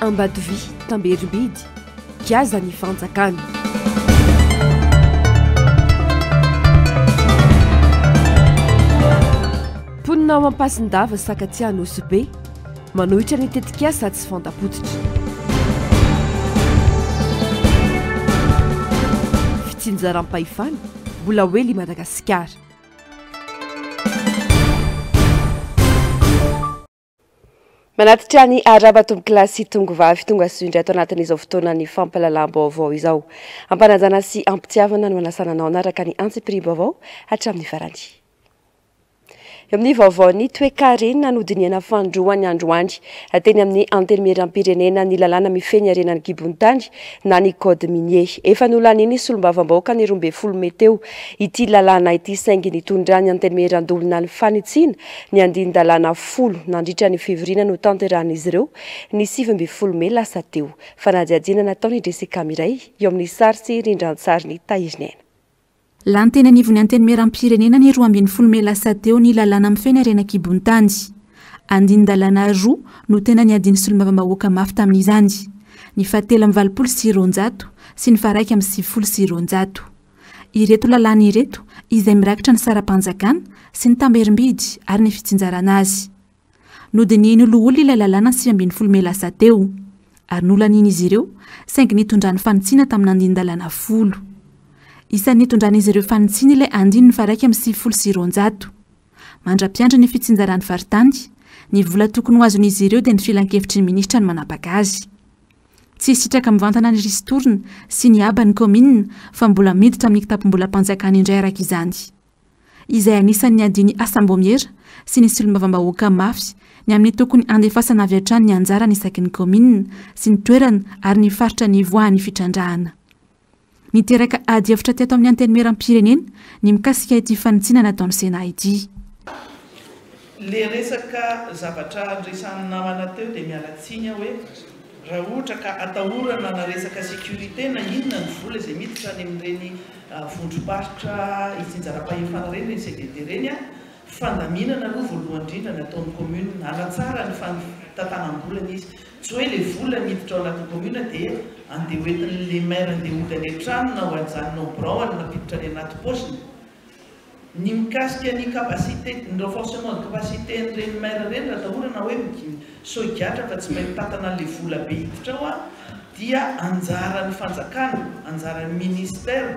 Ambatovy, tamberim-bidy, giazan'ny fanjakana. Mponina ao Ampasindava, Sakatia, Nosy Be, manohitra ny tetikasa tsy fanta-pototra. Fitsinjaram-pahefana, mbola ho ela i Madagasikara. Manatitra ny arahaba tompokolahy sy tongovavy tonga soa indray ato anatin'izao fotoanan'ny fampahalalam-baovao izao. Ampanajana sy ampitiavana no anasana anao hanaraka ny antsipiriam-baovao hatramin'ny farany. Eo amin'ny vaovaon'ny toekarena nodinihana fanindroany androany teny amin'ny Antenimierampirenena ny lalàna mifehy ny harena an-kibon'ny tany na ny code minier. Efa nolanian'ny solombavambahoaka ny 12 mey teo ity lalàna ity saingy nitondran'ny Antenimierandoholona ny fanitsiana ny andinin-dalàna folo nandritra ny fivoriana notanterahan'izy ireo ny 19 mey lasa teo. Fanadihadiana nataon'i Jessica Miray eo amin'ny sary sy rindran-tsarin'i Tahiriniaina. Lany teny anivon'ny Antenimierampirenena ny 12 mey lasa teo ny lalàna mifehy ny harena an-kibon'ny tany. Andinin-dalàna roa no tena niadian'ny solombavambahoaka mafy tamin'izany, ny faha-283 sy ny faha-291. Ireto lalàna ireto izay mirakitra ny saram-panjakana sy ny tamberim-bidy ary ny fitsinjarana azy. Nodinihin'ny loholona ilay lalàna ny 19 mey lasa teo, ary nolanian'izy ireo, saingy nitondrany fanitsiana tamina andinin-dalàna folo. Isan'ny nitondran'izy ireo fanitsiana ilay andininy faha-291. Mandra-piandry ny fitsinjaran'ny faritany, ny vola tokony ho azon'izy ireo dia ny filankevitry ny minisitra no manapaka azy. Tsy hisitraka mivantana ny ristourne sy ny haba ny kaominina fa mbola miditra amin'ny kitapom-bolam-panjakana indray araka izany. izay anisan'ny niadian'ny asam-baomiera sy ny solombavambahoaka mafy ny amin'ny tokony handefasana avy hatrany ny anjarany isaky ny kaominina sy ny toerana ary ny faritra nivoahan'ny fitrandrahana. Niteraka adihevitra teto amin'ny Antenimierampirenena ny mikasika ity fanitsiana nataon'ny Sénat ity. Le resaka zavatra niresahan'ny namana teo dia miala tsiny aho hoe raha ohatra ka atahorana na resaka sécurité na inona ny vola izay miditra any amin'ireny vondrom-paritra itsinjaram-pahefana ireny, ireny CDD ireny an, fandaminana aloha voalohany indrindra ny ataon'ny commune, hanatsara ny fitantanam-bolany izy, tsy hoe le vola miditra ao anatin'ny commune dia andeha ho entin'le maire andeha hody any an-trano na ho ajanona ao birao-any na hampiditra any anaty paosiny. Ny mikasika ny capacité, ny renforcement de capacité an'ireny maire ireny raha atahorana hoe sao higadra fa tsy mahay mitantana an'ilay vola be hiditra ao dia anjaran'ny fanjakana, anjaran'ny ministère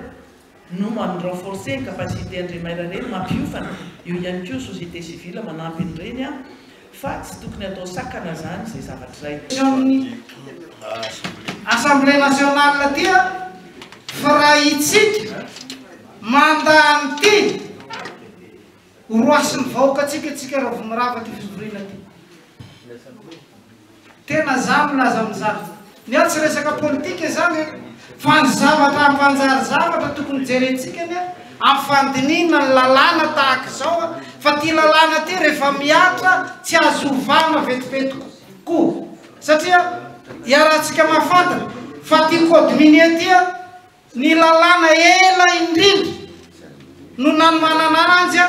no man-renforcer ny capacité an'ireny maire ireny, mampiofana, eo ihany koa ny société civile manampy an'ireny fa tsy tokony atao sakana izany izay zavatra izay. Amin'ny Assemblée nationale aty fa raha itsika Manda an'ity ho roasin'ny vahoakantsika tsika raha vao mirava ty fivoriana ty. Tena za milaza amin'izany. Ny ahy tsy resaka politika izany e, fa ny zavatra hampanjary zavatra tokony jerentsika anie amin'ny fandinihina ny lalàna tahaka izao fa ty lalàna ty rehefa mihatra tsy azo ovana vetivety koa satria iarahantsika mahafantatra fa ty code minier ty Ny lalàna ela indrindra no nanomanana anjy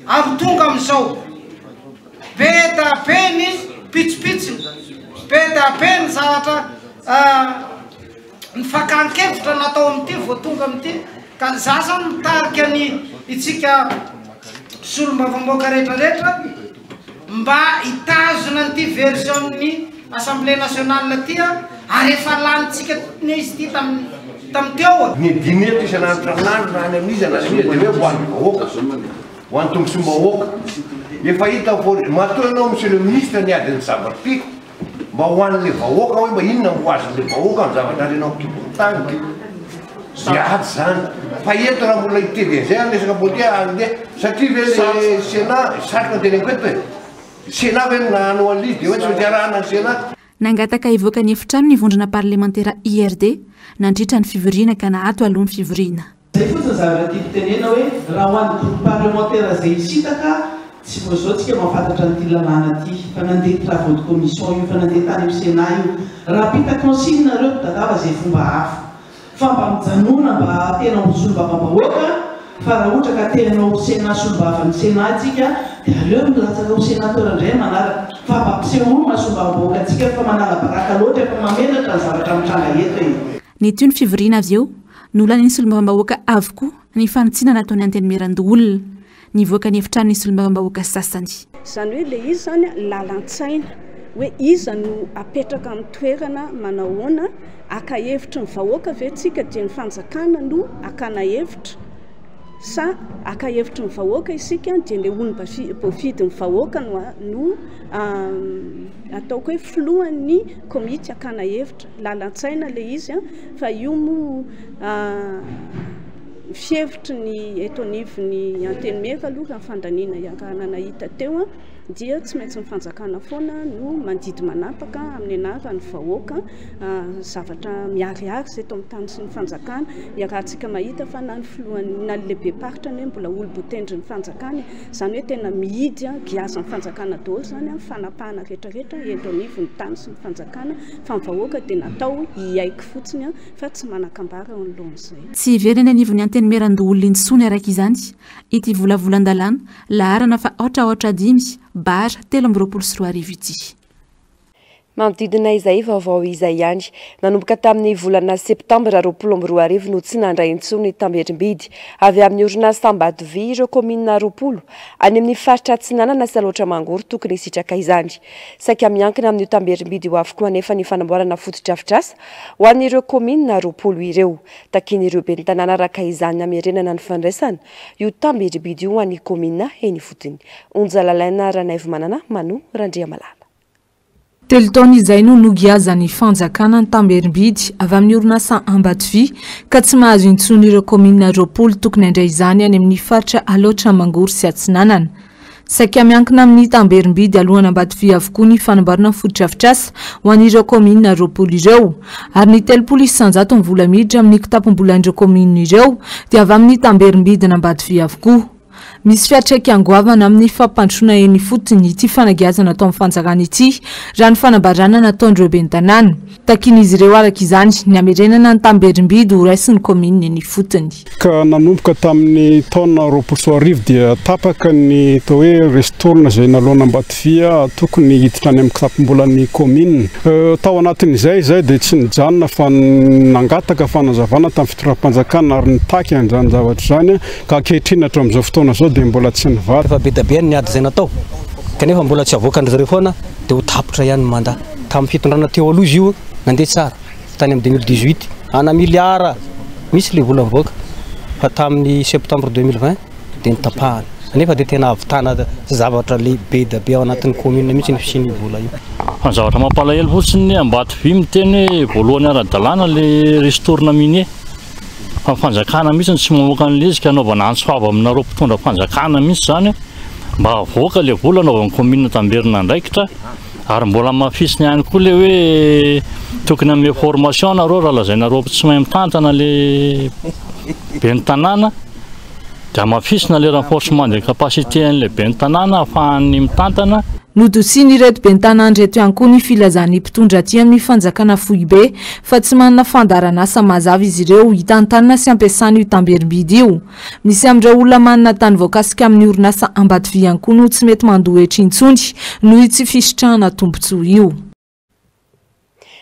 ary tonga amin'izao. Be da be ny pitsopitsony, be da be ny zavatra ny fakan-kevitra natao amin'ity vao tonga amin'ity ka za zany mitarika ny itsika solombavambahoaka rehetra rehetra mba hitazona an'ity version-n'ny Assemblée nationale ity ary efa lanintsika izy ity tamin'ny tamin'ny teo. Ny dimy eto isan'andro isan'andro na any amin'iza na any amin'iza dia hoe ho an'ny vahoaka, ho an'ny tombontsoam-bahoaka. Efa hita fa matoa ianao Monsieur le Ministre niady ny zava-piko mba ho an'ilay vahoaka hoe mba inona no ho azon'ilay vahoaka ny zavatra renao an-kibon'ny tany dia ady izany. Fa eto raha mbola hiteny an'izay amin'ny resaka politika andeha satria ve le Sénat, sarotra ny teneniko eto e. Sénat ve no nahano an'ilay izy dia hoe tsy maintsy arahana ny Sénat? Nangataka hivoaka ny efitrano ny vondrona parlemantera IRD nandritra ny fivoriana ka naato aloha ny fivoriana. Zay fotsiny zavatra tiako tenena hoe raha ho an'ny groupe parlementaire zay hisintaka tsy vao zao tsika mahafantatra an'ity lalàna ty fa nandeha travaux de commission io fa nandeha tany amin'ny sénat io raha ampita consigne nareo mitadava zay fomba hafa fa mba mijanona mba tena ho solombavambahoaka. Fa raha ohatra ka te hanao Sénat solombavan'ny Sénat tsika dia aleo milatsaka ho sénateur indray manaraka. Fa mba ampisehoy maha solombavambahoaka antsika fa manala baraka loatra efa mahamenatra ny zavatra mitranga eto e. Nitohy ny fivoriana avy eo, nolanin'ny solombavambahoaka avokoa ny fanitsiana nataon'ny Antenimierandoholona. Nivoaka ny efitrano ny solombavambahoaka sasany. Izany hoe ilay izy izany lalan-tsaina hoe iza no apetraka amin'ny toerana manao ahoana, haka hevitry ny vahoaka ve tsika dia ny fanjakana no hakana hevitra sa haka hevitry ny vahoaka isika dia ilay olom-boafidin'ny vahoaka no no ataoko hoe filohan'ny komity hakana hevitra. Lalan-tsaina ilay izy fa io moa Fihevitry ny eto anivon'ny Antenimiera aloha raha ny fandaniana iarahana nahita teo dia tsy maintsy ny fanjakana foana no mandidy manapaka amin'ny anaran'ny vahoaka zavatra miharihary izay eto amin'ny tany sy ny fanjakana. Iarahantsika mahita fa na ny filohan'ny na ny lehibem-paritra anie mbola olom-boatendrin'ny fanjakana e. Izany hoe tena mihidy giazan'ny fanjakana daholo izany ny fanapahana rehetrarehetra eto anivon'ny tany sy ny fanjakana fa ny vahoaka dia natao hiaiky fotsiny fa tsy manan-kambara eo anoloan'izay. Tsy hiverina eny anivon'ny Antenimierandoholona intsony araka izany ity volavolan-dalàna laharana fa aotra aotra dimy bar 2023 ity. Manodidina izay vaovao izay ihany, nanomboka tamin'ny volana septambra 2020 no tsy nandray intsony ny tamberim-bidy avy amin'ny orinasa Ambatovy ireo kaominina 20 any amin'ny faritra Atsinanana sy Alaotra Mangoro tokony hisitraka izany. Saika miankina amin'io tamberim-bidy io avokoa anefa ny fanamboarana fotodrafitrasa Ho an'ireo kaominina 20 ireo, takian'ireo ben'ny tanàna araka izany hamerenana ny fandraisana io tamberim-bidy io ho an'ny kaominina eny ifotony. Onja Lalaina Ranaivomanana, Mano Randriamalala. Telo taona izay no nogiazan'ny fanjakana ny tamberim-bidy avy amin'ny orinasa Ambatovy ka tsy mahazo intsony ireo kaominina 20 tokony handray izany any amin'ny faritra Alaotra Mangoro sy Atsinanana. Saika miankina amin'ny tamberim-bidy alohan'Ambatovy avokoa ny fanamboarana fotodrafitrasa ho an'ireo kaominina 20 ireo. Ary ny 30% ny vola miditra amin'ny kitapom-bolan'ireo kaominina ireo dia avy amin'ny tamberim-bidin'Ambatovy avokoa. Misy fiantraikany goavana amin'ny fampandrosoana eny ifotony ity fanagiazana ataon'ny fanjakana ity, raha ny fanambarana nataon'ireo ben'ny tanàna. Takian'izy ireo araka izany ny hamerenana ny tamberim-bidy ho raisin'ny kaominina eny ifotony. Ka nanomboka tamin'ny taona 2020 dia tapaka ny atao hoe ristourne izay naloan'Ambatovia tokony hiditra any amin'ny kitapom-bolan'ny kaominina. Tao anatin'izay izay dia tsy nijanona fa nangataka fanazavana tamin'ny fitondram-panjakana ary nitaky an'izany zavatra izany ka ankehitriny hatramin'izao fotoana izao dia mbola tsy nivaly. Efa be dia be ny ady izay natao kanefa mbola tsy avoakan-dry zareo foana dia ho tapitra ihany ny mandat. Tamin'ny fitondrana teo aloha izy io nandeha tsara. Tany amin'ny 2018, ana milliard misy ilay vola mivoaka fa tamin'ny septembre 2020 dia notapahana. Nefa dia tena ahavitana zavatra lehibe dia be ao anatin'ny commune mihitsy ny fisian'io vola io. Fa ny zavatra mampalahelo fotsiny Ambatovy miteny hoe voalohany ara-dalàna le ristourne minier fa ny fanjakana mihitsy no tsy mamoaka an'ilay izy ka anaovana antso avo aminareo mpitondra fanjakana mihitsy izany mba havoaka ilay vola anaovan'ny commune tamberina andraikitra. Ary mbola hamafisiny ihany koa le hoe tokony hanome formation nareo raha lazainareo tsy mahay mitantana le ben'ny tanàna dia hamafisina le renforcement de capacité an'le ben'ny tanàna ahafahany mitantana. Nodosian'ireto ben'ny tanàna ireto ihany koa ny filazan'ny mpitondra aty amin'ny fanjakana foibe fa tsy manana fandaharanasa mazava izy ireo hitantanana sy hampiasana io tamberim-bidy io. Misy amin'ireo olona manana tany voakasika amin'ny orinasa Ambatovy ihany koa no tsy mety mandoa hetra intsony noho io tsy fisitrahana tombontsoa io.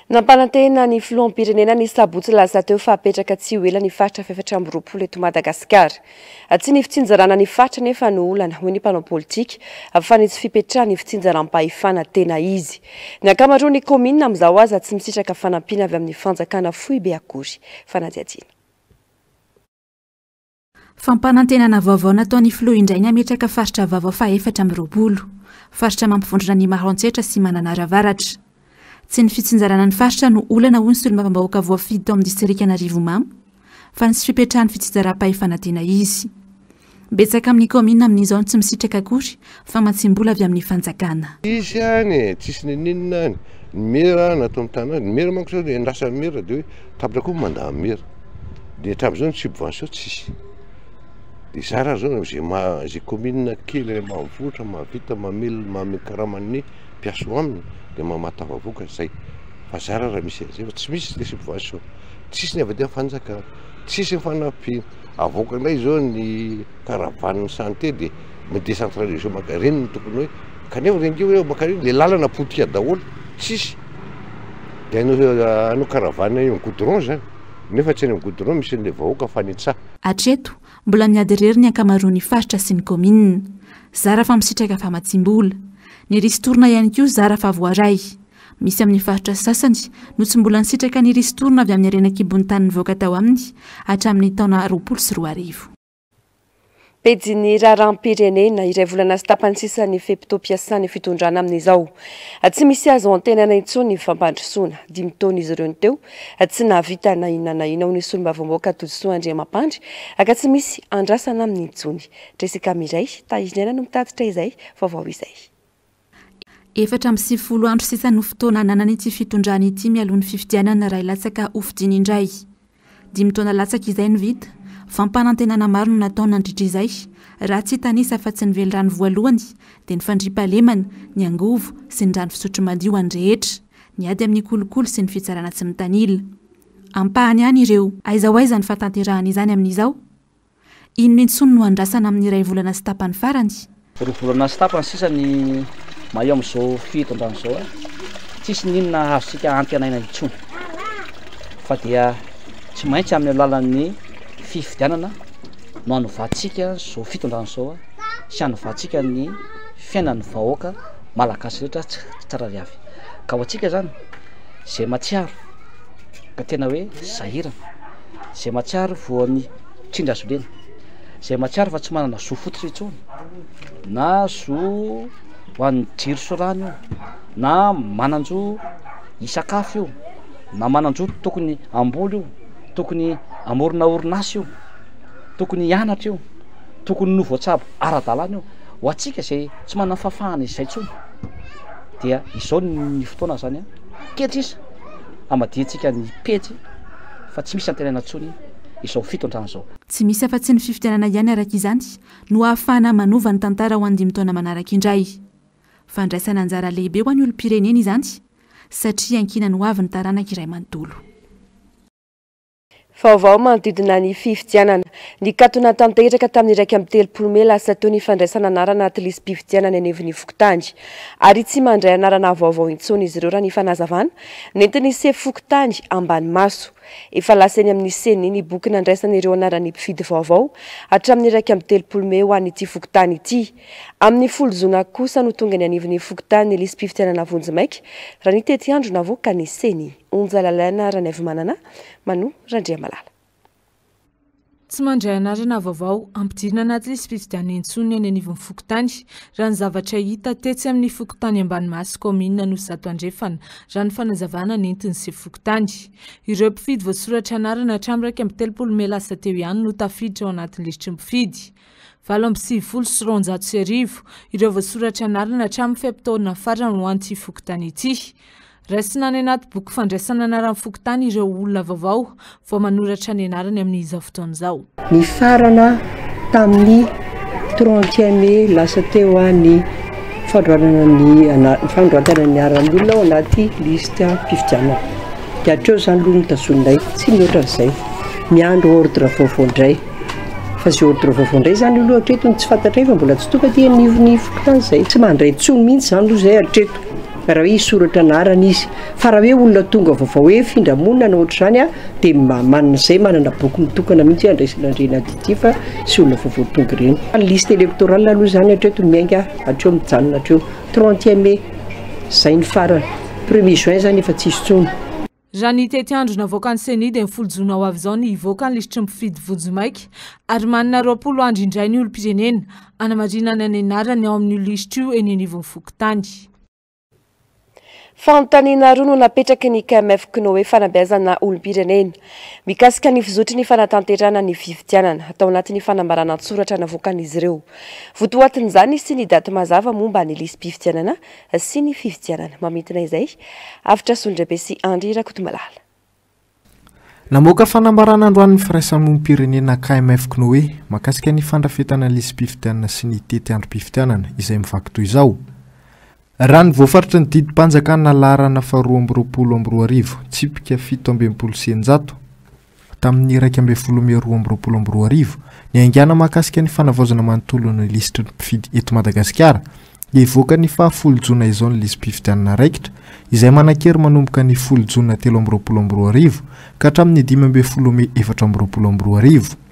Nampanantena ny filoham-pirenena ny sabotsy lasa teo fa hapetraka tsy ho ela ny faritra 24 eto Madagasikara. Tsy ny fitsinjarana ny faritra anefa no olana, hoy ny mpanao politika, fa ny tsy fipetrahan'ny fitsinjaram-pahefana tena izy. Ny ankamaroan'ny kaominina amin'izao aza tsy misitraka fanampiana avy amin'ny fanjakana foibe akory. Fanadihadiana. Fampanantenana vaovao nataon'ny filoha indray ny hametraka faritra vaovao faha-24. Faritra mampivondrona ny Maroantsetra sy Mananara Avaratra. Tsy ny fitsinjarana ny faritra no olana hoy ny solombavambahoaka voafidy tao amin'ny distrikan'Arivomamo fa ny tsy fipetrahan'ny fitsinjaram-pahefana tena izy. Betsaka amin'ny kaominina amin'izao no tsy misitraka akory famatsiam-bola avy amin'ny fanjakana. Tsisy any e, tsisy ninoninona any. Ny mera natao amin'ny tanàna, ny mera manko zao dia endrasan'ny mera dia hoe tapitra koa ny mandat ny mera. Dia hatramin'izao ny subvention tsisy. Dia zara ary zao izay maha izay commune kely any ambanivohitra mahavita mamelona manome karaman'ny mpiasa ao aminy dia mba mahatafavoaka zay. Fa zara raha misy an'izay fa tsy misy le subvention. Tsisy ny avy aty amin'ny fanjakana, tsisy ny fanampiana. avoaka indray izao ny caravane santé dia mi-décentraliser maka ireny no tokony hoe kanefa ireny koa hoe maka ireny le lalana potika daholo tsisy dia hanao hanao caravane eny amin'ny goudron zany nefa tsy any amin'ny goudron misy an'le vahoaka fa any an-tsaha. Hatreto, mbola miady irery ny ankamaroan'ny faritra sy ny kaominina. Zara fa misitraka famatsiam-bola. Ny ristourne ihany koa zara fa voaray. Misy amin'ny faritra sasany no tsy mbola nisitraka ny ristourne avy amin'ny harena an-kibon'ny tany nivoaka tao aminy hatramin'ny taona 2020. Pejin'ny raharaham-pirenena, iray volana sy tapany sisa ny fe-potoam-piasan'ny fitondrana amin'izao. Tsy misy azo antenaina intsony ny fampandrosoana. Dimy taona izy ireo no teo, tsy nahavita na inona na inona, hoy ny solombavambahoaka Todisoa Andriamampandry, ka tsy misy andrasana aminy intsony. Jessica Mireille, Tahiriniaina no mitatitra izay vaovao izay. 94 andro sisa no fotoana ananan'ity fitondrana ity mialoha ny fifidianana iray latsaka hofidiana indray. Dimy taona latsaka izay no vita, fampanantenana maro no natao nandritra izay, raha tsy hitanisa afa-tsy ny velirano voalohany dia ny fandriampahalemana, ny angovo sy ny rano fisotro madio ho an'ny rehetra, ny ady amin'ny kolikoly sy ny fitsarana tsy mitanila. Ampahany ihany ireo. Aiza ho aiza ny fahatanterahana izany amin'izao? Inona intsony no andrasana amin'ny iray volana sy tapany farany? Roa volana sy tapany sisa ny maha eo amin'izao fitondrana izao a. Tsisy n'inona azontsika antenaina intsony fa dia tsy maintsy amin'ny alalan'ny fifidianana no hanovantsika izao fitondrana izao sy hanovantsika ny fiainan'ny vahoaka malagasy rehetra tsirairay avy. Ka ho antsika zany izay mahatsiaro ka tena hoe sahirana, izay mahatsiaro voan'ny tsindry hazo lena, izay mahatsiaro fa tsy manana zo fototra intsony, na zo ho an'ny jiro sy rano io, na manan-jo hisakafo io, na manan-jo tokony hamboly io, tokony hamorona orinasa io, tokony hianatra io, tokony ho voatsabo ara-dalàna io. Ho antsika izay tsy manana fahafahana izay intsony dia izao ny fotoana zany an, kely sisa hamadihantsika ny pejy fa tsy misy antenaina intsony izao fitondrana izao. Tsy misy afa-tsy ny fifidianana ihany araka izany no ahafahana manova ny tantara ho an'ny dimy taona manaraka indray. Fandraisana anjara lehibe ho an'ny olom-pirenena izany satria iankinan'ny ho avin'ny taranaka iray manontolo. Vaovao manodidina ny fifidianana. Nikatona tanteraka tamin'ny 31 mey lasa teo ny fandraisana anarana anaty lisi-pifidianana eny anivon'ny fokontany. Ary tsy mandray anarana vaovao intsony izy ireo raha ny fanazavana nentin'ny sefo fokontany Ambanimaso. Efa lasa eny amin'ny Ceni ny boky nandraisana ireo anaran'ny mpifidy vaovao hatramin'ny 31 mey ho an'ity fokontany ity. Amin'ny folo jona kosa no tonga eny anivon'ny fokontany ny lisi-pifidianana vonjimaika raha ny tetiandro navoakan'ny Ceni. Onja Lalaina Ranaivomanana, Manu Randriamalala. Tsy mandray anarana vaovao ampidirina anaty lisi-pifidianana intsony ny eny anivon'ny fokontany, raha ny zavatra hita tetsy amin'ny fokontany Ambanimasy, kaominina Anosizato Andrefana, raha ny fanazavana nentin'ny sefo fokontany. Ireo mpifidy voasoratra anarana hatramin'ny 31 mey lasa teo ihany no tafiditra ao anatin'ny lisitry ny mpifidy. 1298 ireo voasoratra anarana hatramin'ny fe-potoana farany ho an'ity fokontany ity. Raisina any anaty boky fandraisana anaran'ny fokontany ireo olona vaovao vao manoratra ny anarany amin'izao fotoana izao. Nifarana tamin'ny 31 mai lasa teo ny fanoratana ny fanoratana ny anaran'ny olona ao anaty liste fifidianana. Dia hatreo izany aloha no tazoninay, tsy mihoatra an'izay. Miandry ordre vaovao indray. Fa izay ordre vaovao indray izany aloha hatreto no tsy fantatray fa mbola tsy tonga aty anivon'ny fokontany izay. Tsy mandray intsony mihitsy izany aloha izay hatreto. Raha hoe hisoratra anarana izy. Fa raha hoe olona tonga vaovao hoe hifindra monina na ohatr'izany an, dia manana izay manana boky mitokana mihitsy hoe andraisana an'ireny additif sy olona vaovao tonga ireny. Ny liste électorale aloha izany hatreto miainga hatreo mijanona hatreo. 31 mai, izay ny farany. Premier juin izany efa tsisy intsony. Raha ny tetiandro navoakan'ny Ceni dia ny folo jona ho avy izao ny hivoaka ny lisitry ny mpifidy vonjimaika ary manana 20 andro indray ny olom-pirenena hanamarinana ny anarany ao amin'io lisitra io eny anivon'ny fokontany. Fanontaniana roa no napetraky ny KMF Cnoe fanabeazana olom-pirenena mikasika ny fizotry ny fanatanterahana ny fifidianana tao anatin'ny fanambarana an-tsoratra navoakan'izy ireo. Votoatin'izany sy ny daty mazava momba ny lisi-pifidianana sy ny fifidianana. Mamintina izay, Avotra Solondraibe sy Andry Rakotomalala. Namoaka fanambarana androany ny firaisamonim-pirenena KMF Cnoe mahakasika ny fandrafetana ny lisi-pifidianana sy ny tetiandrom-pifidianana izay mivaky toy izao. Raha ny voafaritry ny didim-panjakana laharana faha 2022, tsipika 667. tamin'ny 11 mey 2022 niaingàna mahakasika ny fanavaozana manontolo ny lisitry ny mpifidy eto Madagasikara dia hivoaka ny faha folo jona izao ny lisi-pifidianana raikitra izay manan-kery manomboka ny folo jona 2023 ka hatramin'ny 15 mey 2024.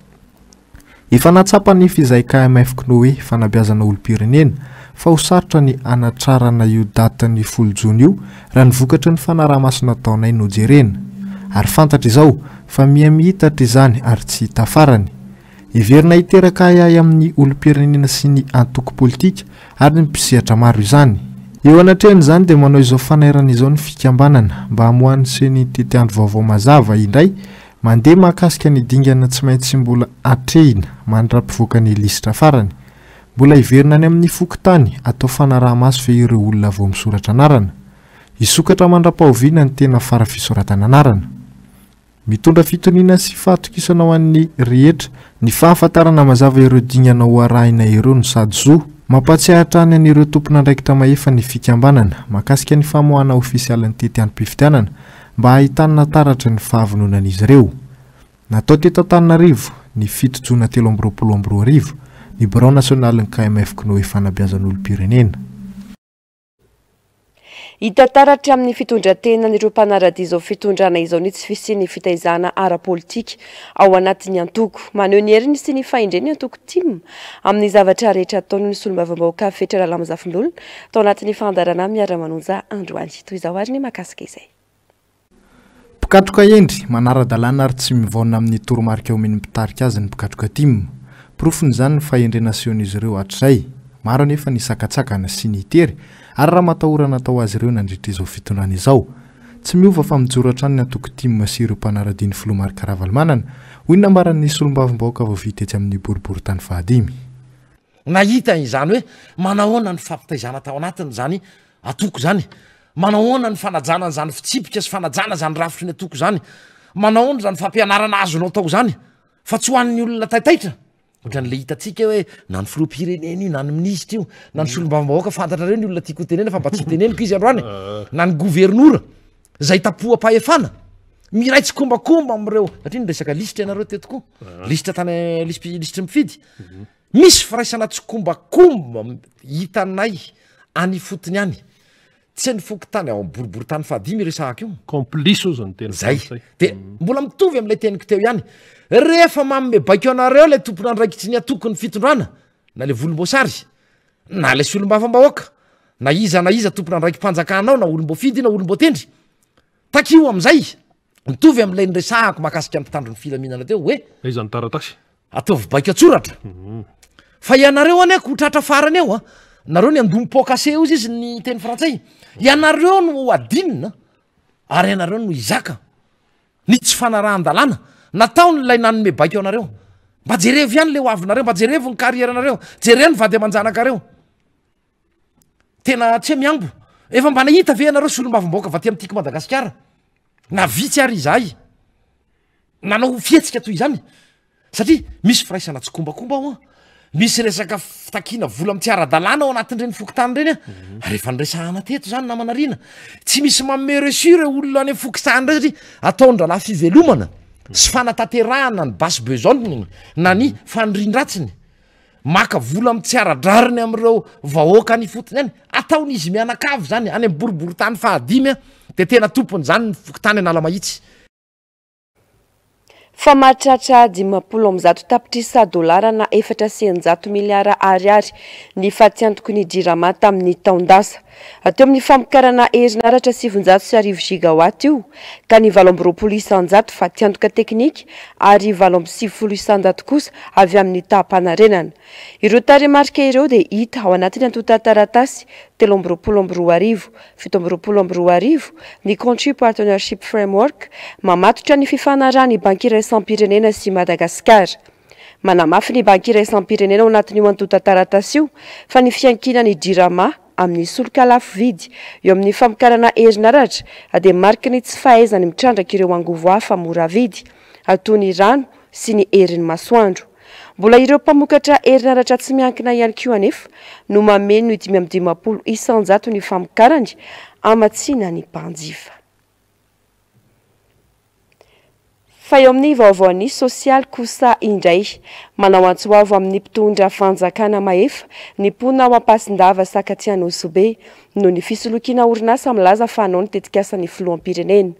Efa nahatsapa anefa izahay KMF Cnoe, fanabeazana olom-pirenena, fa ho sarotra ny hanatrarana io datin'ny folo jona io raha ny vokatry ny fanaraha-maso nataonay no jerena. Ary fantatra izao fa miha-mihitatra izany ary tsy hita farany. Heverina hiteraka ahiahy amin'ny olom-pirenena sy ny antoko politika ary ny mpisehatra maro izany. Eo anatrehan'izany dia manao izao fanairana izao ny fikambanana mba hamoahan'ny Ceni tetiandro vaovao mazava indray Mandeha mahakasika ny dingana tsy maintsy mbola atrehina mandra-pivoaka ny lisitra farany. Mbola hiverina any amin'ny fokontany atao fanaraha-maso ve ireo olona vao misoratra anarana? Hisokatra mandra-pahoviana ny tena fara fisoratana anarana? Mitondra fitoniana sy fahatokisana ho an'ny rehetra ny fahafantarana mazava ireo dingana ho arahina ireo no sady zo. Mampahatsiahy hatrany an'ireo tompon'andraikitra mahefa ny fikambanana mahakasika ny famoahana ofisialin'ny tetiandrom-pifidianana mba hahitana taratra ny fahavononan'izy ireo. Natao teto Antananarivo, ny fito jona 2023, ny birao nasionalin'ny KMF Cnoe Fanabeazan'olom-pirenena. Hita taratra amin'ny fitondran-tenan'ireo mpanara-dia izao fitondrana izao ny tsy fisian'ny fitaizana ara-politika ao anatin'ny antoko. Maneho ny heriny sy ny fahendreny ny antoko tim amin'ny zavatra rehetra ataony ny solombavambahoaka Fetra Ralamizafindola tao anatin'ny fandaharana Miara-manonja androany. Toy izao ary ny mahakasika izay. Mpikatroka hendry, manara-dalàna ary tsy mivaona amin'ny toromarika omen'ny mpitarika azy ny mpikatroka tim. Porofon'izany ny fahendrena asehon'izy ireo hatrizay. Maro anefa ny sakantsakana sy ny tery ary ramatahora natao azy ireo nandritra izao fitondrana izao. Tsy miova fa mijoro hatrany ny antoko tim sy ireo mpanara-dia ny filoha Marc Ravalomanana, hoy ny nambaran'ny solombavambahoaka vao vita etsy amin'ny boriborintany fahadimy. Nahita izany hoe manahoana ny fampitaizana tao anatiny izany antoko izany, manahoana ny fanajana an'izany fitsipika sy fanajana izany rafitry ny antoko izany, manahoana izany fampianarana azonao tao izany, fa tsy ho an'ny olona taitaitra. Ohatran'ilay hitantsika hoe na ny filoham-pirenena io, na ny minisitra io, na ny solombavambahoaka, fantatrareo ny olona tiako hotenena fa mba tsy hoteneniko izy androany, na ny governora izay tapoham-pahefana, miray tsikombakomba amin'ireo, satria niresaka lisitra ianareo teto koa, lisitra tany, lisitry ny mpifidy. Misy firaisana tsikombakomba hitanay any ifotony any, tsy ny fokontany ao amin'ny boriborintany fahadimy iresahako io. Complice ozy ny teny Zay. frantsay. De mbola mitovy amin'ilay teniko teo ihany, rehefa manome baiko anareo ilay tompon'andraikitry ny antokon'ny fitondrana, na ilay volomboasary, na ilay solombavambahoaka, na iza na iza tompon'andraiki-panjakana ao, na olom-boafidy na olom-boatendry, takio amin'izay, mitovy amin'ilay niresahako mahakasika ny mpitandro ny filaminana teo hoe. Aiza ny taratasy? Ataovy baiko an-tsoratra. Fa ianareo anie ko tratra farany eo a. Nareo ny andoha mi-pot-cassé ozy izy ny teny frantsay. Ianareo no ho adinina ary ianareo no hizaka ny tsy fanarahan-dalàna nataon'ilay nanome baiko anareo. Mba jerevo ihany le ho avinareo, mba jerevo ny carrière-nareo, jereo ny vady aman-janakareo. Tena tsy miambo. Efa mba nahita ve ianareo solombavambahoaka avy aty amin'ny Tiako Madagasikara? Na vitsy ary izahay nanao fihetsika toy izany satria misy firaisana tsikombakomba ao an, misy resaka fitakiana vola amin'ny tsy ara-dalàna ao anatin'ireny fokontany ireny an, mhm. ary efa niresahana teto izany namana Rina, tsy misy manome reçu ireo olona any amin'ny fokontany ireo satria ataon-drahalahy fivelomana sy fanatanterahana ny basse besogne na ny fanirian-dratsiny. Maka vola amin'ny tsy ara-drariny amin'ireo vahoaka any ifotony any. Ataon'izy mianakavy izany, any amin'ny boriborintany fahadimy dia tena tompon'izany ny fokontany Analamahitsy. Fa mahatratra 150 tapitrisa dolara na 604 miliara ariary ny fatiantoky ny Jirama tamin'ny taon-dasa. Teo amin'ny famokarana herinaratra 1900 gigawatt io, ka ny 28% fatiantoka teknika ary 98% kosa avy amin'ny taham-panarenana. Ireo tarehimarika ireo dia hita ao anatin'ny antontan-taratasy 2023, 2027, ny Country Partnership Framework, mamatotra ny fifanarahan'ny Banky Iraisam-pirenena sy Madagasikara. Manamafy ny Banky Iraisam-pirenena ao anatin'io antontan-taratasy io fa ny fiankinan'ny Jirama amin'ny solika lafo vidy eo amin'ny famokarana herinaratra dia mariky ny tsy fahaizany mitrandraka ireo angovo hafa mora vidy toy ny rano sy ny herin'ny masoandro. Mbola ireo mpamokatra herinaratra tsy miankina ihany koa anefa no mameno ny 55 isanjato ny famokarany hamatsiana ny mpanjifa. Fa eo amin'ny vaovaon'ny sosialy kosa indray, manao antso avo amin'ny mpitondra fanjakana mahefa ny mponina ao Ampasindava Sakatia Anosibe noho ny fisolokiana orinasa milaza fa hanao ny tetikasan'ny filoham-pirenena.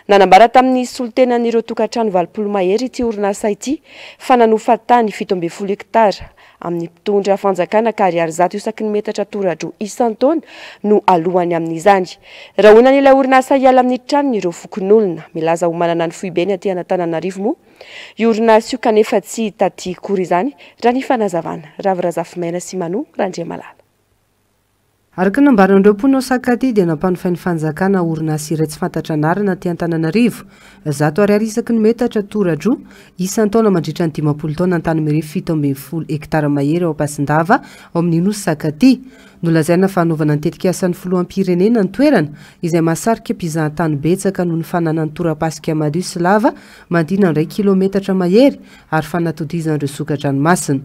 Nanambara tamin'ny solontenan'ireo tokantrano 80 mahery ity orinasa ity fa nanofa tany 17 hektara amin'ny mpitondra fanjakana ka ariary 100 isaky ny metatra tora-droa isan-taona no alohany amin'izany. Rahonan'ilay orinasa hiala amin'ny tranony ireo fokonolona. Milaza ho manana ny foibeny aty Antananarivo moa io orinasa io kanefa tsy hita aty akory izany raha ny fanazavana. Ravo Razafimaina sy Mano Randriamalala. Araka ny nambaran'ireo mponina ao Sakatia dia nampanofain'ny fanjakana orinasa iray tsy fantatra anarana aty Antananarivo, 100 ariary isaky ny metatra tora-droa isan-taona mandritra ny 50 taona an-tany mirefy 17 hektara mahery ao Ampasindava ao amin'ny nosy Sakatia. Nolazaina fa hanaovana ny tetikasan'ny filoham-pirenena ny toerana, izay mahasarika mpizahatany betsaka noho ny fananany torapasika madio sy lava manodidina ny iray kilaometatra mahery ary fanatodizan'ireo soka-dranomasina.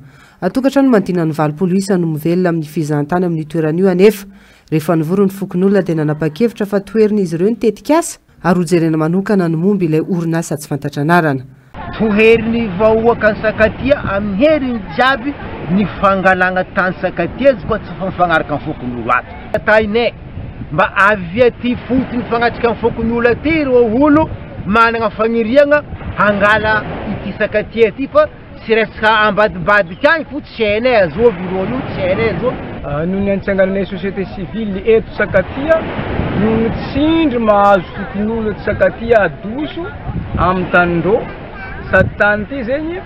Tokantrano manodidina ny 80 isa no mivelona amin'ny fizahantany amin'io toerana io anefa. Rehefa nivory ny fokonolona dia nanapa-kevitra fa toherin'izy ireo ny tetikasa ary hojerena manokana ny momba ilay orinasa tsy fantatra anarana. Toherin'ny vahoakan'i Sakatia amin'ny heriny jiaby ny fangalagna tany Sakatia izy koa tsy mifagnaraka amin'ny fokonolona ato. Tahinay mba avy aty fotony fagnatrika amin'ny fokonolona aty ireo olo managna fagniriagna hangala ity Sakatia ity fa Tsy resaka ambadimbadika agny fo tsy hainay azovy ireo io tsy hainay azovy. Noho ny anitsangananay société civile eto Sakatia noho ny tsindry mahazo fokonolona eto Sakatia adoso amin'ny tanindreo sady tany ity zegny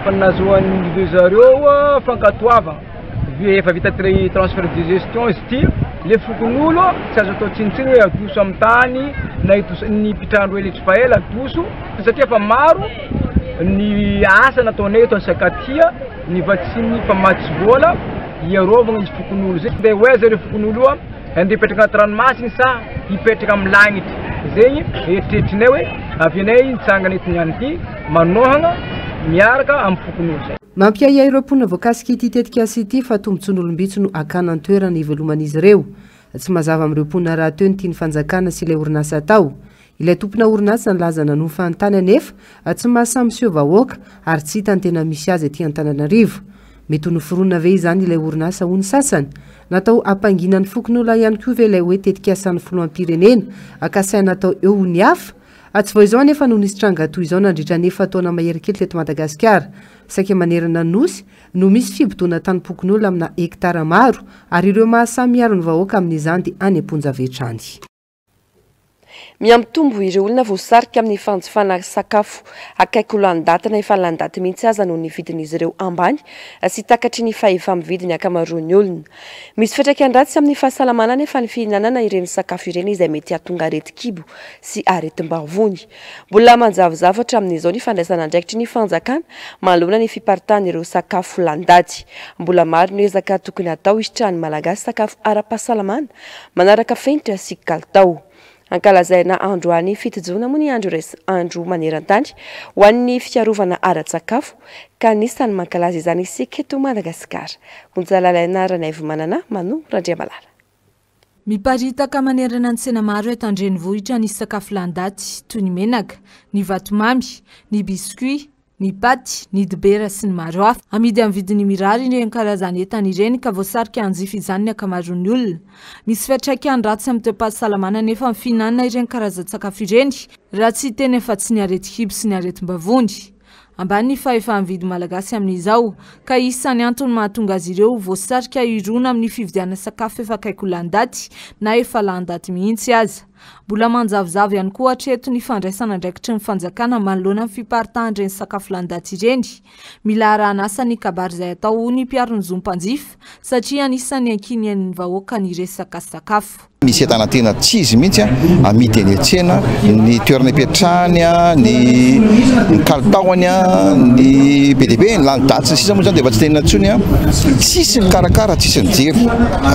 fa nahazoan'ny zareo fankatoavana efa vita transfert de gestion izy ity le fokonolona tsy azo atao tsinontsinona hoe adoso amin'ny tany na ny mpitrandro ela fa ela adoso satria efa maro ny asa nataonay eto Sakatia ny vatsian'ny mpamatsy vola hiarovagna izy fokonolona zay dia ho aiza ireo fokonolona io andeha hipetraka anaty ranomasina sa hipetraka amin'ny lagnitra zegny eritreritrinay hoe avy anay nitsangana eto niany ity manohagna miaraka amin'ny fokonolona zay. Mampiahiahy ireo mponina voakasik'ity tetikasa ity fa tombontsoan'olom-bitsy no hakana an-toerana hiveloman'izy ireo. Tsy mazava amin'ireo mponina rahateo ny tian'ny fanjakana sy ilay orinasa atao. Ilay tompona orinasa nilaza nanofa ny tany anefa tsy mahasahy miseho vahoaka ary tsy hita ny tena misy azy aty Antananarivo. Mety ho noforonina ve izany ilay orinasa hoy ny sasany? Natao hampangina ny fokonolona ihany koa ve ilay hoe tetikasan'ny filoham-pirenena kasaina atao eo hoy ny hafa? Tsy vao izao anefa no nisy tranga toy izao nandritra ny efa-taona mahery kely teto Madagasikara. Saika manerana ny Nosy no misy fibodoana tanim-pokonolona amina hektara maro ary ireo mahasahy miaro ny vahoaka amin'izany dia any am-ponja avy hatrany. Mihamitombo ireo olona voasarika amin'ny fanjifana sakafo akaiky ho lany daty na efa lany daty mihitsy aza noho ny vidin'izy ireo ambany sy takatry ny fahefa-mividy ny ankamaroan'ny olona. Misy fiantraikany ratsy amin'ny fahasalamana anefa ny fihinanana ireny sakafo ireny izay mety hahatonga aretin-kibo sy aretim-bavony. Mbola manjavozavo hatramin'izao ny fandraisana andraikitry ny fanjakana manoloana ny fiparitahan'ireo sakafo lany daty. Mbola maro ny ezaka tokony hatao hisitrahan'ny Malagasy sakafo ara-pahasalamana Manaraka fenitra sy kalitao. Ankalazaina androany 7 jona moa ny andro andro maneran-tany ho an'ny fiarovana ara-tsakafo ka anisan'ny mankalaza izany isika eto Madagasikara. Onjalalaina Ranaivomanana, Mano Randriamalala. Miparitaka manerana ny tsena maro eto an-drenivohitra ny sakafo lany daty toy ny menaka, ny vatomamy, ny biscuit, ny paty, ny dibera sy ny maro hafa. Amidy amin'ny vidiny mirary ireny karazan'entana ireny ka voasarika hanjifa izany ny ankamaroan'ny olona. Misy fiantraikany ratsy amin'ny toe-pahasalamana anefa ny fihinanana ireny karazan-tsakafo ireny raha tsy hiteny afa-tsy ny aretin-kibo sy ny aretim-bavony. Ambany ny fahefa-mividy malagasy amin'izao ka isan'ny antony mahatonga azy ireo ho voasarika hirona amin'ny fividianana sakafo efa akaiky ho lany daty na efa lany daty mihitsy aza. Mbola manjavozavo ihany koa hatreto ny fandraisana andraikitry ny fanjakana manoloana ny fiparitahan'ireny sakafo lany daty ireny. Mila arahan'asa ny kabary izay atao hoy ny mpiaro ny zom-panjifa satria anisan'ny ankinian'ny vahoaka ny resaka sakafo. Misy entana tena tsy izy mihitsy amidy eny an-tsena, ny toerana ipetrahany, ny kalitaony, ny be dia be, ny lany daty sy ny sisa moa izany dia efa tsy tenenina intsony. Tsisy mikarakara, tsisy mijery.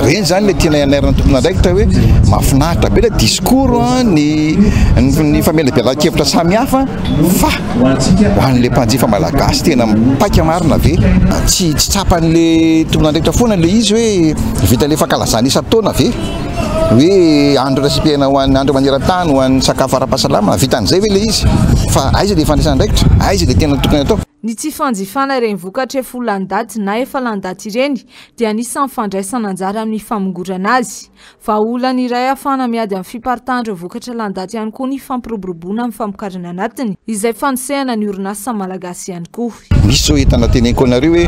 Ireny izany ilay tiana hanairana ny tompon'andraikitra hoe mahafinaritra be ilay discours, ny ny famelabelaran-kevitra samihafa fa ho an'ilay mpanjifa malagasy tena mipaika marina ve? Tsy tsy tsapan'ilay tompon'andraikitra foana ilay izy hoe vita ilay fankalazana isan-taona ve? hoe andro iraisam-pirenena ho an'ny andro maneran-tany ho an'ny sakafo ara-pahasalamana, vitan'izay ve ilay izy? Fa aiza ilay fandraisana andraikitra? Aiza ilay tena tokony atao? Ny tsy fanjifana ireny vokatra efa ho lany daty na efa lany daty ireny dia anisan'ny fandraisana anjara amin'ny famongorana azy. Vahaolana iray ahafahana miady amin'ny fiparitahan'ireo vokatra lany daty ihany koa ny fampiroboroboana ny famokarana anatiny, izay fanosehana ny orinasa malagasy ihany koa. Misy zao entana teneniko anareo hoe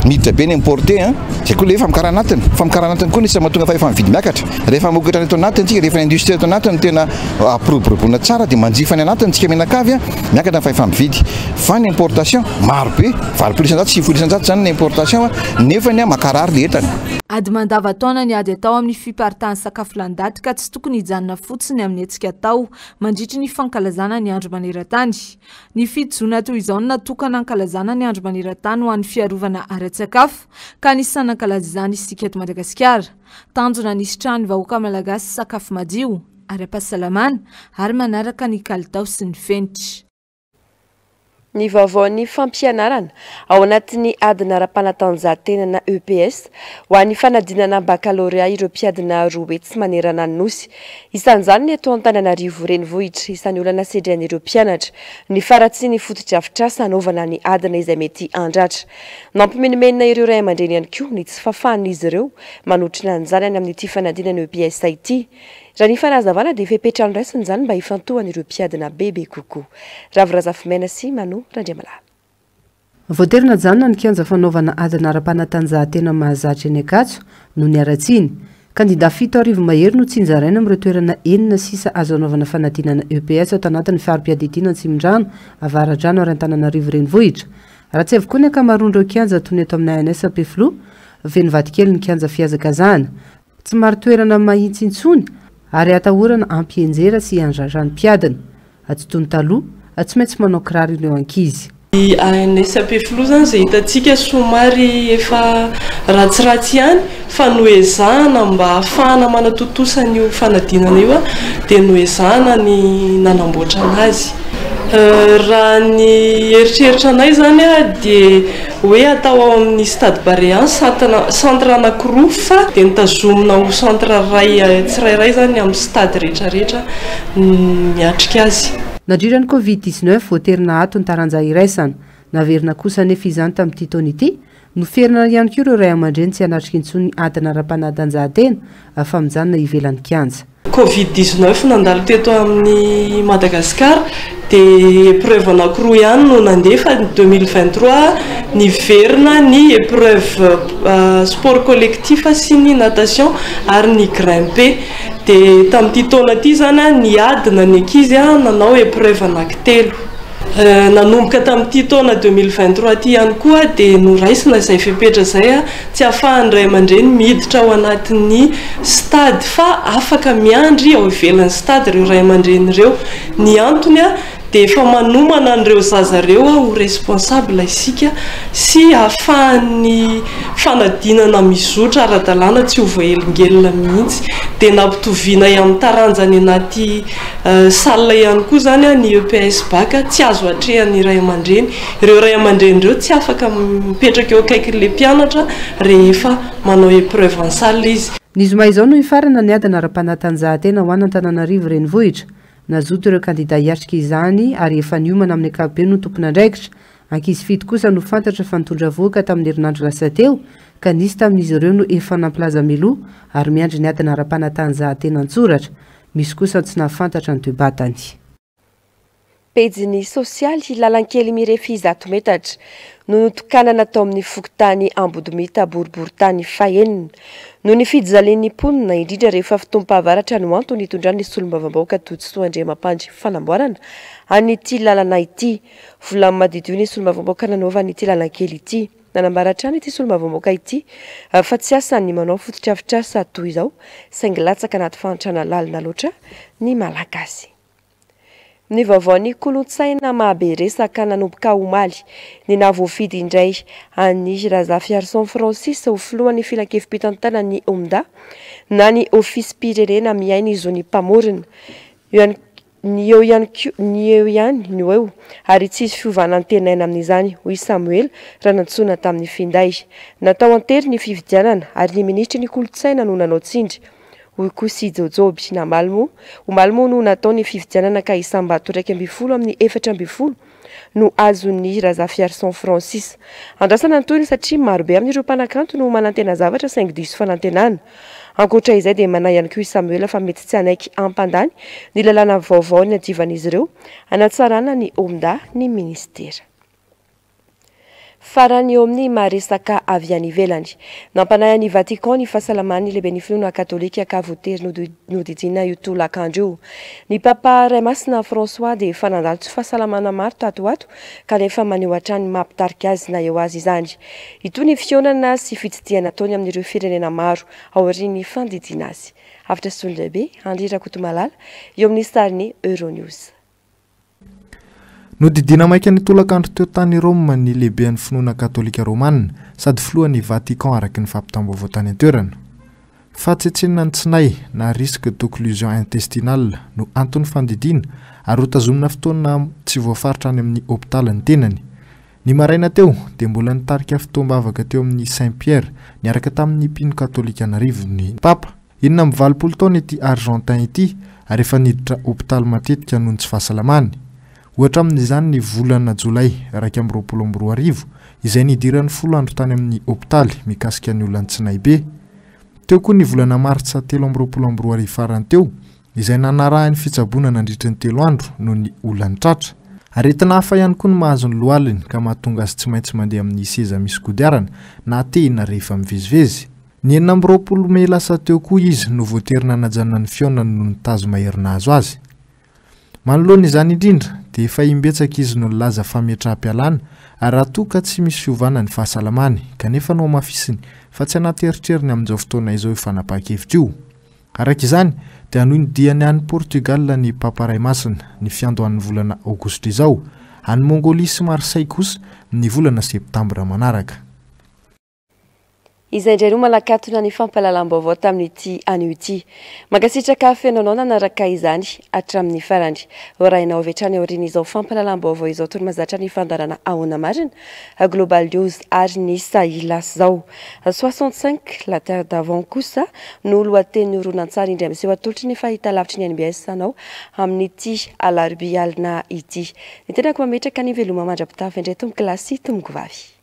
miditra be ny importé an, zay koa le hoe famokarana anatiny, famokarana anatiny koa ny mahatonga fahefa-mividy miakatra, rehefa mamokatra ny eto anatiny tsika, rehefa ny industrie eto anatiny no tena ampiroboroboana tsara dia manjifa ny anatiny tsika mianakavy an, miakatra ny fahefa-mividy, fa ny importation maro be, 80%, 90% zany ny importation an, nefany an makarary le entana. Ady mandavan-taona ny ady atao amin'ny fiparitahan'ny sakafo lany daty ka tsy tokony hijanona fotsiny amin'ny hetsika atao mandritry ny fankalazana ny andro maneran-tany. Ny 7 jona toy izao no natokana hankalazana ny andro maneran-tany ho an'ny fiarovana ara-tsakafo, ka anisan'ny nankalaza izany isika eto Madagasikara. Tanjona ny hisitrahan'ny vahoaka malagasy sakafo madio, ara-pahasalamana ary manaraka ny kalitao sy ny fenitra. Ny vaovaon'ny fampianarana ao anatin'ny adina ara-panatanjahantena na EPS ho an'ny fanadinana bakalorea ireo mpiadina 200 manerana ny Nosy. Isan'izany ny eto Antananarivo Renivohitra. Isan'ny olana sedrain'ireo mpianatra ny faharatsian'ny fotodrafitrasa hanaovana ny adina izay mety handratra. Nampimenomenona ireo ray aman-dreny ihany koa ny tsy fahafahan'izy ireo manotrona ny zanany amin'ity fanadinana EPS ity. Raha ny fanazavana dia fepetra noraisina izany mba hifantohan'ireo mpiadina bebe kokoa. Ravo Razafimaina sy Mano Randriamalala. Voatery najanona ny kianja fanaovana adina ara-panatanjahantena mahazatra eny Ankatso noho ny haratsiany. Kandida 7000 mahery no tsinjaraina amin'ireo toerana enina sisa azo anaovana fanadinana EPS ato anatin'ny fari-piadidiana Antsimondrano, Avaradrano ary Antananarivo Renivohitra. Ratsy avokoa ny ankamaroan'ireo kianja toy ny eto amin'ny ANS Ampefiloha, feno vatikely ny kianja fihazakazahana. Tsy marin-toerana mahitsy intsony ary atahorana hampienjera sy handrara ny mpiadina. Tsy toy ny taloha, tsy maintsy manao kiraro ireo ankizy. Ny ANS Ampefiloha izany izay hitantsika somary efa ratsiratsy ihany fa noezahana mba hahafahana manatontosa an'io fanadinana io dia noezahana ny nanamboatra anazy. Raha ny eritreritra anay izany dia hoe atao ao amin'ny Stade Barea centre anankiroa fa dia notazomina ho centre iray tsirairay izany amin'ny stade rehetrarehetra miatrika azy. Nandritra ny Covid 19, voatery naato ny taranja iraisana. Naverina kosa anefa izany tamin'ity taona ity. Noferana ihany koa ireo ray aman-dreny tsy hanatrika intsony ny adina ara-panatanjahantena fa mijanona ivelan'ny kianja. Covid 19 nandalo teto amin'ny Madagascar dia épreuve anakiroa ihany no nandeha fa ny 2023 niverina ny épreuve sport collectif sy ny natation ary ny grimper dia tamin'ity taona ity izany niadina ny ankizy nanao épreuve anankitelo. Nanomboka tamin'ity taona 2023 ity ihany koa dia noraisina izay fepetra izay tsy ahafahan'ny ray aman-dreny miditra ao anatin'ny stade fa afaka miandry ao ivelan'ny stade ireo ray aman-dreny ireo. Ny antony dia efa manomana an'ireo zaza ireo ho responsable isika sy ahafahan'ny fanadinana mizotra ara-dalàna tsy ho voahelingelina mihitsy. Dia nampitovianay amin'ny taranja any anaty Salle ihany koa izany ny EPS Bac tsy azo atrehan'ny ray aman-dreny. Ireo ray aman-dreny ireo tsy afaka mipetraka eo akaikin'ilay mpianatra rehefa manao épreuve en salle izy. Ny zoma izao no hifarana ny adina ara-panatanjahantena ho an'Antananarivo Renivohitra. Nazoto ireo kandida hiatrika izany ary efa niomana amin'ny ankapobeny ho tompon'andraikitra. Ankizy fito kosa no fantatra fa nitondra vohoka tamin'ny herinandro lasa teo ka nisy tamin'izy ireo no efa nampilaza mialoha ary miandry ny adina ara-panatanjahantena an-tsoratra. Misy kosa tsy nahafantatra ny toe-batany. Pejiny sosialy, Lalankely mirefy 100 metatra no notokanana tao amin'ny fokontany Ambodimita boriborintany fahenina. Noho ny fijalian'ny mponina, indrindra rehefa fotoam-pahavaratra no antony nitondran'ny solombavambahoaka Todisoa Andriamampandry fanamboarana an'ity lalana ity. Vola madiodio ny solombavambahoaka nanaovany ity lalankely ity. Nanambara hatrany ity solombavambahoaka ity fa tsy asa ny manao fotodrafitrasa toy izao saingy latsaka anaty fahantrana lalina loatra ny Malagasy. Ny vaovaon'ny kolontsaina mahabe resaka nanomboka omaly ny nahavoafidy indray an'i Razafiarison Francis ho filohan'ny filankevi-pitantanan'ny OMDA na ny Ofisim-pirenena miahy ny zon'ny mpamorona. Eo ihany Ny eo ihany koa, ny eo ihany no eo, ary tsy hisy fiovana antenaina amin'izany, hoy i Samoela, raha nantsoina tamin'ny finday. Natao an-tery ny fifidianana, ary ny minisitry ny kolontsaina no nanao tsindry. hoy kosa i Jaojoby. Namaly moa, omaly moa no natao ny fifidianana ka isam-bato 11 amin'ny 14 no azon'ny Razafiarison Francis. Andrasana ny tohiny satria marobe amin'ireo mpanakanto no manantena zavatra saingy diso fanantenana. Ankoatra izay dia manahy ihany koa i Samuel fa mety tsy hanaiky hampandany ny lalàna vaovao niadivan'izy ireo hanatsarana ny OMDA ny minisitera. Farany eo amin'ny maha resaka avy any ivelany. Nampanahy an'i Vatican ny fahasalaman'ny lehiben'ny finoana katolika ka voatery nodidiana io tolakandro io. Ny Papa Ray Masina François dia efa nandalo tsy fahasalamana maro tato ho ato kanefa maneho hatrany ny maha mpitarika azy na eo aza izany. Hitohy ny fihaonana sy fitsidihana ataony amin'ireo firenena maro aorian'ny fandidiana azy. Hafatra Solondraibe, Andry Rakotomalala, eo amin'ny sarin'ny Euronews. Nodidiana maika ny tolakandro teo tany Roma ny lehiben'ny finoana katolika romana sady filohan'i Vatican araka ny fampitam-baovao tany an-toerana. Fahatsetsenana ny tsinay na risque d'occlusion intestinale no anton'ny fandidiana ary hotazomina fotoana tsy voafaritra any amin'ny hopitaly ny tenany. Ny maraina teo dia mbola nitarika fotoam-bavaka teo amin'ny Saint Pierre niaraka tamin'ny mpino katolika an'arivony ny Papa. 86 taona ity Argentin ity ary efa niditra hopitaly matetika noho ny tsy fahasalamany. Ohatra amin'izany ny volana jolay 2021 izay nidirany folo andro tany amin'ny hopitaly mikasika ny olan'ny tsinaibe. Teo koa ny volana martsa 2023 farany teo izay nanarahiny fitsaboana nandritry ny telo andro noho ny olan'ny tratra. Aretina hafa ihany koa no mahazo ny lohaliny ka mahatonga azy tsy maintsy mandeha amin'ny seza misy kodiarana na tehina rehefa mivezivezy. Ny 26 mey lasa teo koa izy no voatery nanajanona ny fihaonany noho ny tazo mahery nahazo azy. Manoloana izany indrindra dia efa imbetsaka izy no nilaza fametraham-pialana raha toa ka tsy misy fiovana ny fahasalamany kanefa nohamafisiny fa tsy anaty eritreriny amin'izao fotoana izao io fanapahan-kevitra io. Araka izany dia hanohy ny diany any Portugal ny Papa Ray Masina ny fiandohan'ny volana aogositra izao, any Mongolia sy Marseille kosa ny volana septambra manaraka. Izay indray no manakatona ny fampahalalam-baovao tamin'ity anio ity. Mankasitraka feno anao nanaraka izany hatramin'ny farany. Hoarahinao avy hatrany aorian'izao fampahalalam-baovao izao toy ny mahazatra ny fandaharana Ahoana Marina, Global News ary ny Sahilas Zao. 65, La Terre d'Avant kosa no lohatenin'ny horonantsary indray miseho atolotry ny fahitalavitry ny NBS anao amin'ity alarobia alina ity. Ny tenako mametraka ny veloma mandra-pitafa indray tompokolahy sy tompokovavy.